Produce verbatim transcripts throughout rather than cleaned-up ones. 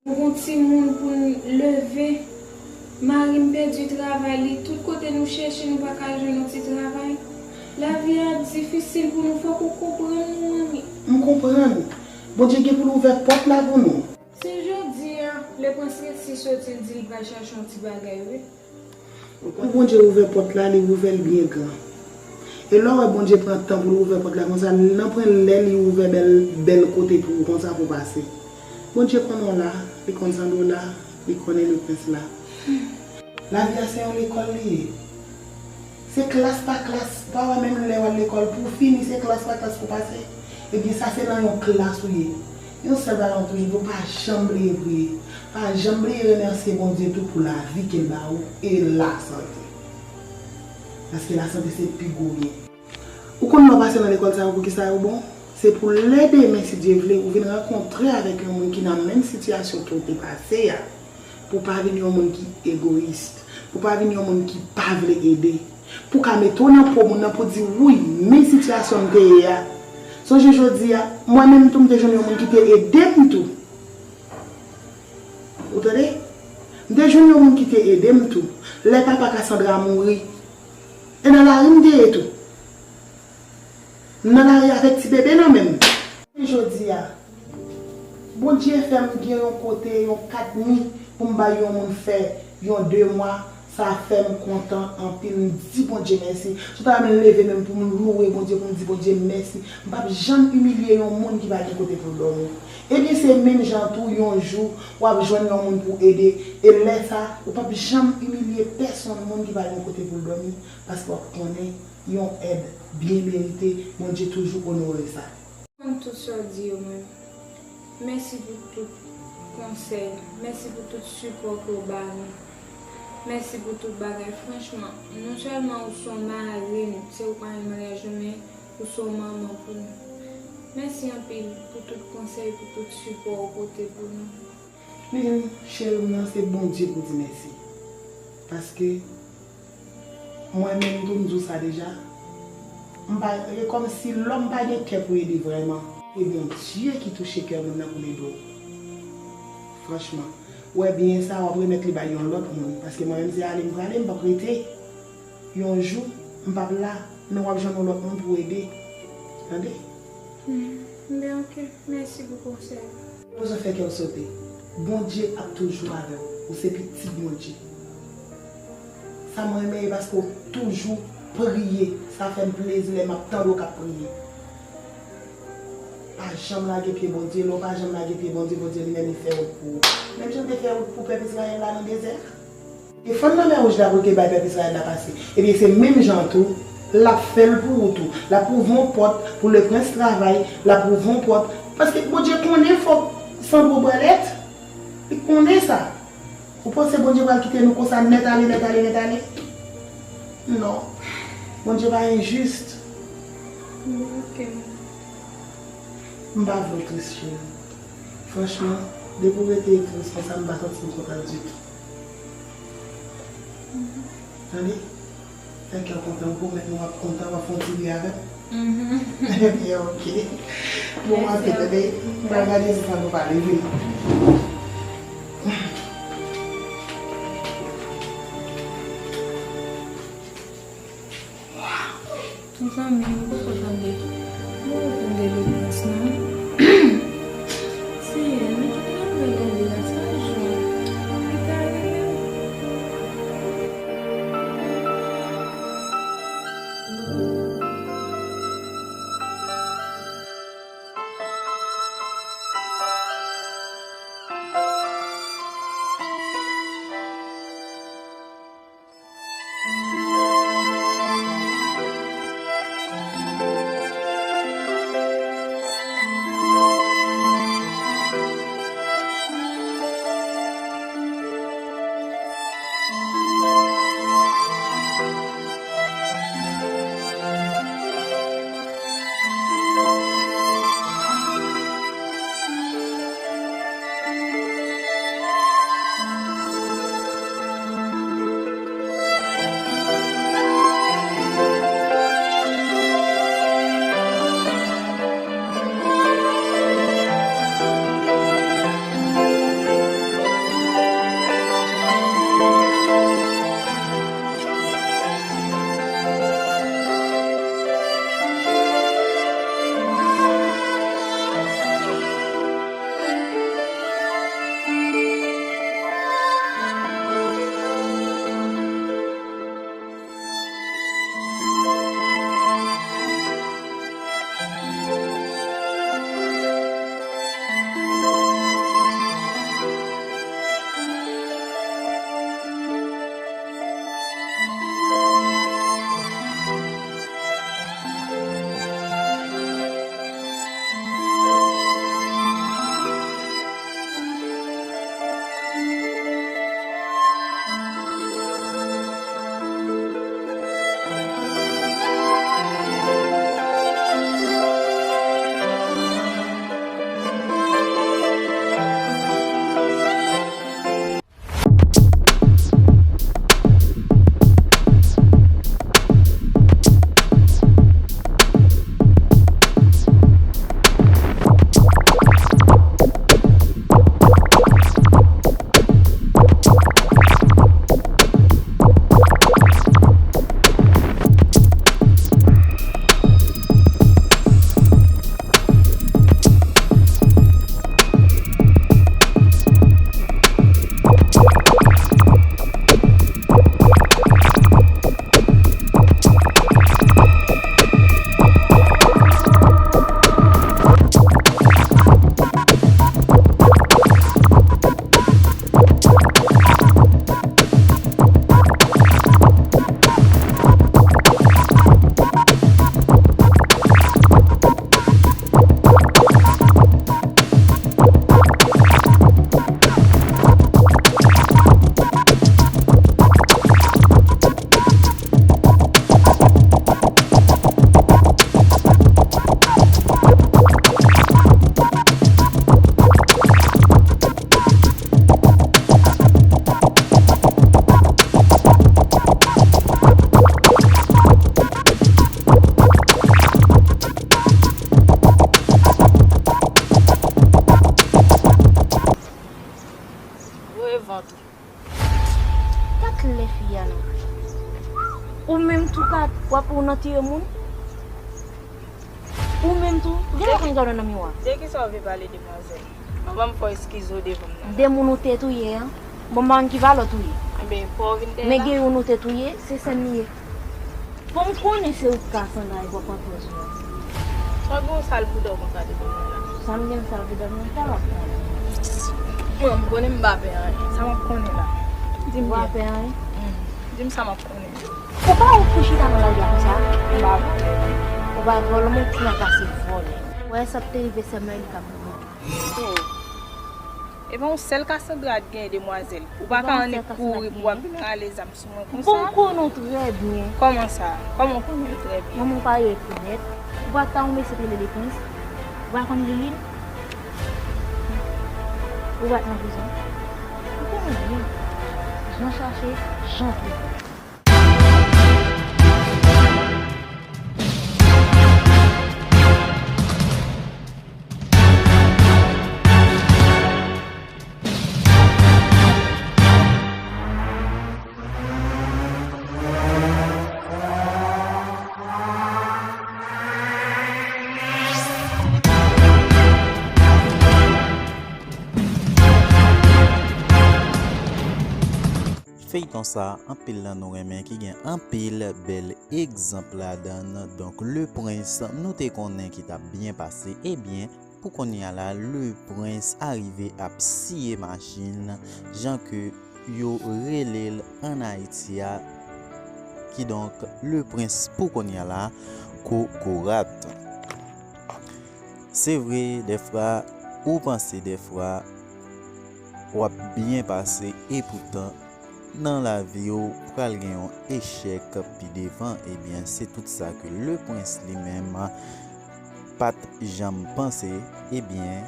Nou gon timoun pou n leve. Mari m pèdi travay li. Tout kote nou chèche, nou pa ka jwenn yon ti travay. Lavi a difisil pou nou, fòk ou konprann nou, manmi. M konprann. Bondye gen pou l ouvè pòt la pou nou. Se jodi a, Leprens resi soti, l di l pral chache yon ti bagay, wi. Pou Bondye ouvè pòt la, li ouvè l byen gran. E lè w wè Bondye pran tan pou l ouvè pòt la konsa, l nan pran lè li ouvè bèl, bèl kote pou ou konsa pou w pase. Bondye konnen w la, li konn Sandro la, li konnen Leprens la. Lavi a se yon lekòl li ye. Se klas pa klas, pa wè menm lè w al lekòl, pou w fini, se klas pa klas pou w pase. Ebyen, sa se nan yon klas ou ye. Yon sèl bagay mwen toujou di w, pa janm bliye priye. Pa janm bliye remèsye Bondye tou pou lavi ke l ba ou e lasante. Paske lasante se pi gwo byen. Ou konn lè w pase nan lekòl sa yo, poukisa yo bon? Se pou lè demen, si Dye vle, ou vin rankontre avèk yon moun ki nan menm sitiyasyon ke w te pase a. Pou w pa vin yon moun ki egoyis. Pou w pa vin yon moun ki pa vle ede. Pou w ka mete w nan po moun nan pou w di, wi, men sitiyasyon m te ye a. Sonje jodi a, mwen menm tou, m te jwenn yon moun ki te ede m tou. Ou tande? M te jwenn yon moun ki te ede m tou. Lè papa Cassandra mouri, e nan lari m te ye tou. M nan lari avèk ti bebe nan men m. Jodi a, Bondye fè m gen yon kote, yon kat mi pou m bay yon moun fè yon de mwa. Sa fè m kontan anpil, m di Bondye mèsi. Sou ta m leve menm pou m louwe Bondye, pou m di Bondye mèsi. M p ap janm imilye yon moun ki pa gen kote pou l dòmi. Ebyen, se menm jan tou, yon jou, w ap jwenn yon moun pou ede. E lè sa, ou p ap janm imilye pèsonn moun ki pa gen kote pou l dòmi, paske w ap konnen yon èd byen merite, Bondye toujou onore sa. Konn tout sa w di yo menm. Mèsi pou tout konsèy, mèsi pou tout sipò ke w ba nou. Mèsi pou tout bagay. Franchman, non sèlman ou se yon mari nou, se ou k mari maryaj nou, men ou se yon manman pou nou. Mèsi anpil pou tout konsèy, pou tout sipò ou pote pou nou. Lizin, cheri m nan, se Bondye pou di mèsi. Paske mwen menm tou, m di w sa deja, m pa, e kòmsi lòm pa gen kè pou ede vrèman. Se Bondye ki touche kè moun nan pou l ede w. Franchman, ou wè byen sa, w ap remèt li bay yon lòt moun. Paske mwen menm, se ale m prale, m p ap rete. Yon jou, m p ap la, men w ap jwenn yon lòt moun pou ede. Tande? Hmm, ben, ok. Mèsi pou konsèy ou. Ou bezwen fè kè w sote. Bondye ap toujou avè w. Ou se pitit Bondye. Sa m renmen e paske w toujou priye. Sa fè m plezi lè m ap tande w k ap priye. Pa janm lage pye Bondye. Lè w pa janm lage pye Bondye, Bondye li menm li fè wout pou ou. Menm jan l te fè wout pou pèp Izrayèl la nan dezè a. Defann lanmè wouj la pou l te bay pèp Izrayèl la pase. Ebyen, se menm jan an tou, l ap fè l pou ou tou. L ap ouvri yon pòt pou Leprens travay, l ap ouvri yon pòt. Paske Bondye konnen fòk Sandro bwè lèt. Li konnen sa. Ou panse Bondye pral kite nou konsa nèt ale, nèt ale, nèt ale? Non. Bondye pa enjis. Ok. M pa vle w tris, cheri. Franchman, depi w rete tris konsa, m pa santi m kontan ditou. Tande? Fè kè w kontan, m pwomèt nou w ap kontan, w ap fè yon ti ri avè m. Ebyen, ok. Bon, m ap tande, m pral gade si sa nou pale vre. Mezanmi, m poko tande. M poko tande Leprens non. Seyè, men ki te gen pou tande la, sa jwe. Li ta rele m. Vant ou. Kat lè fi a non. Ou menm tou ka w ap ou nan tiye moun. Ou menm tou, gen lè konn gade w nan miwa. De kisa w vle pale, demwazèl? Manman m fò eskize w devan m nan. De moun ou te touye an. Bon, m pa konn ki valè w touye. Enben, fò w vin dèyè la. Men gen youn ou te touye, se sè m li ye. Pou m konnen se ou k Kasandra e w ap pran pòz ou a. Sa gen yon sal bouda w konsa devan mwen la. Sa m gen sal bouda m nan, sa w ap pran? Mwen, m konnen m pa pè anyen. Sa m ap konnen la? Di m byen. Ou pa pè anyen? Hmm. Di m sa m ap konnen. Ou pa wè pou chita nan lari a konsa? M pa vòlè. Ou pa vòlè, men ou plis pase vòlè. Wè sa k te rive sè m nan, li k ap rive. Oh. Epi yon sèl Kasandra t gen, demwazèl. Ou pa ka annik kouri pou w ap vin rale zam sou mwen konsa. Bon, m konnen w trè byen. Kòman sa? Kòman w konnen m trè byen? Manman w pa rekonèt. Ou pa t ka yon mesye ki rele Lepwens? Ou pa konn Liline? Ou pa t nan prizon? M konnen w byen. Jan chache, jan twouve. Feyton sa, anpil nan nou renmen, ki gen anpil bèl egzanp ladan l. Donk, Le Prince, nou te konnen ki t ap byen pase. Ebyen, pou kounye a la, Le Prince arive ap siye machin, jan ke yo rele l ann Ayiti a. Kidonk, Le Prince pou kounye a la, kokorat. Se vre, dèfwa, ou panse dèfwa w ap byen pase, epoutan, nan lavi w pral gen yon echèk pi devan. Ebyen, se tout sa ke Le Prince li menm pa t janm panse. Ebyen,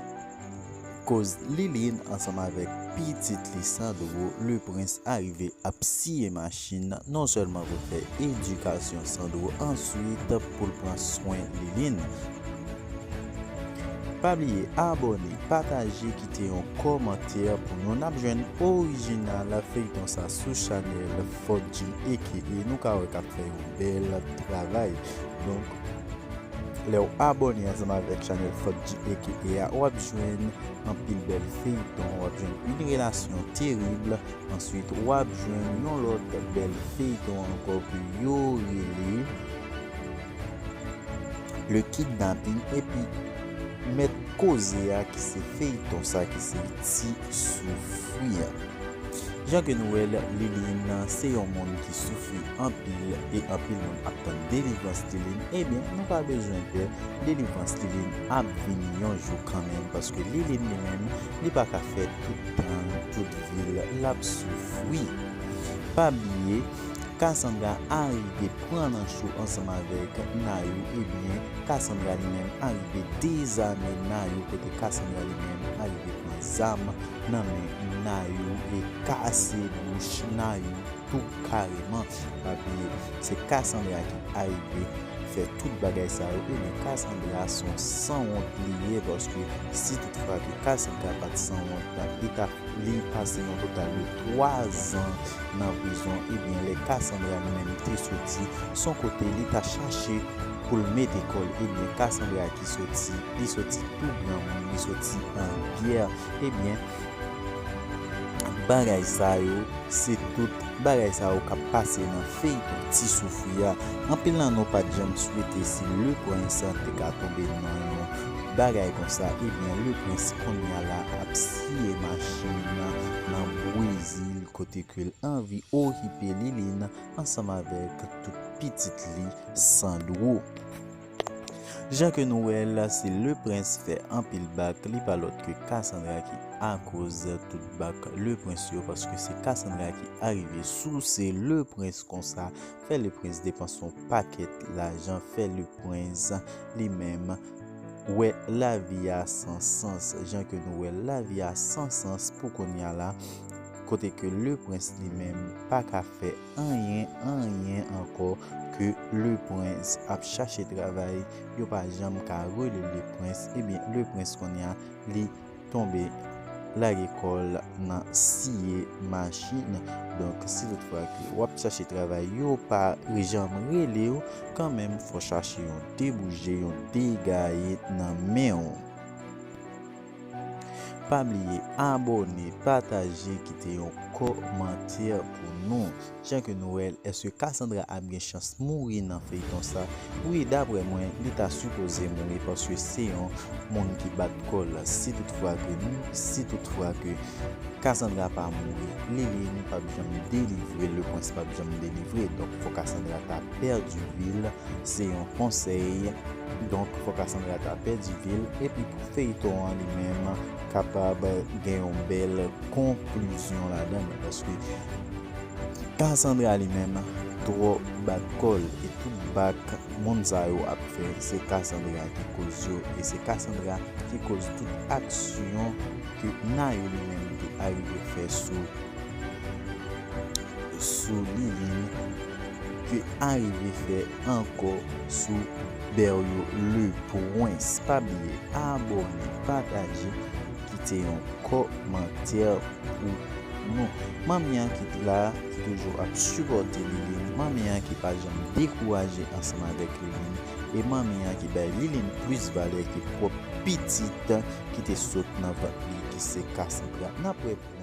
koz Liline ansanm avèk pitit li Sandro, Le Prince arive ap siye machin, non sèlman pou fè edikasyon Sandro, answit pou l pran swen Liline. Pa bliye abòne, pataje, kite yon kòmantè pou nou. N ap jwenn orijinal feyton sa sou chanèl Fodji A K A. Nou ka wè k ap fè yon bèl travay. Donk, lè w abòne ansanm avèk chanèl Fodji A K A a, w ap jwenn anpil bèl feyton, w ap jwenn Une relation terrible, answit w ap jwenn yon lòt bèl feyton ankò ke yo rele Le Kidnapping, epi mèt koze a ki se feyton sa ki se Ti Soufri a. Jan ke nou wè l, Liline se yon moun ki soufri anpil, e anpil moun ap tann delivrans Liline. Ebyen, nou pa bezwen pè, delivrans Liline ap vini yon jou kanmenm, paske Liline li menm, li pa ka fè tout tan, tout vi l, l ap soufri. Pa bliye, Cassandra arive pran nan cho ansanm avèk Nayou. Ebyen, Cassandra li menm arive dezame Nayou, kote Cassandra li menm arive pran zam nan men Nayou e kase bouch Nayou tou kareman. Pa bliye, se Cassandra ki arive fè tout bagay sa yo. Ebyen, Cassandra se yon sanwont li ye, paske si toutfwa ke Cassandra pa t sanwont, li ta, li pase yon total de twa zan nan prizon. Ebyen, lè Cassandra li menm te soti, se yon kote li ta chache pou l mete kò l. Ebyen, Cassandra ki soti, li soti tou granmoun, li soti an pyè. Ebyen, bagay sa yo, se tout bagay sa yo k ap pase nan feyton Ti Soufri a. Anpil nan nou pa t janm swete si Le Prince te ka tonbe nan yon bagay konsa. Ebyen, Le Prince kounye a la ap siye machin nan, nan Brezil, kote ke l anvi okipe Liline ansanm avèk tout pitit li, Sandro. Jan ke nou wè l, se Le Prince fè anpil bak, li pa lòt ke Cassandra ki akoz tout bak Le Prince yo, paske se Cassandra ki arive souse Le Prince konsa, fè Le Prince depanse yon pakèt lajan, fè Le Prince li menm wè lavi a san sans. Jan ke nou wè lavi a san sans pou kounye a la, kote ke Le Prince li menm pa ka fè anyen, anyen ankò, ke Le Prince ap chache travay, yo pa janm ka rele Le Prince. Ebyen, Le Prince kounye a, li tonbe lage kò l nan siye machin. Donk, si toutfwa ke w ap chache travay, yo pa janm rele w, kanmenm, fò chache yon debouje, yon degaye nan men w. Pa bliye abòne, pataje, kite yon kòmantè pou nou. Jan ke nou wè l, èske Cassandra ap gen chans mouri nan feyton sa? Wi, daprè mwen, li ta sipoze mouri paske se yon moun ki bat kò l. Si toutfwa ke nou, si toutfwa ke Cassandra pa mouri, Liline p ap janm delivre, Lepwens p ap janm delivre. Donk, fò Cassandra ta pèdi vi l, se yon konsèy. Donk, fò Cassandra ta pèdi vi l, epi pou feyton an li menm kapab gen yon bèl konklizyon ladan l, paske Cassandra li menm twò bat kò l, e tout bak moun sa yo ap fè, se Cassandra ki koz yo, e se Cassandra ki koz tout aksyon ke Nayou li menm te arive fè sou, sou Liline, ke arive fè ankò sou Beryo Lepwens. Pa bliye abòne, pataje, kite yon kòmantè pou nou. Manmi an ki la, ki toujou ap sipòte Liline, manmi an ki pa janm dekouraje ansanm avèk Liline, e manmi an ki bay Liline plis valè ke pwòp pitit ki te sot nan vant li, ki se Cassandra. N ap wè pou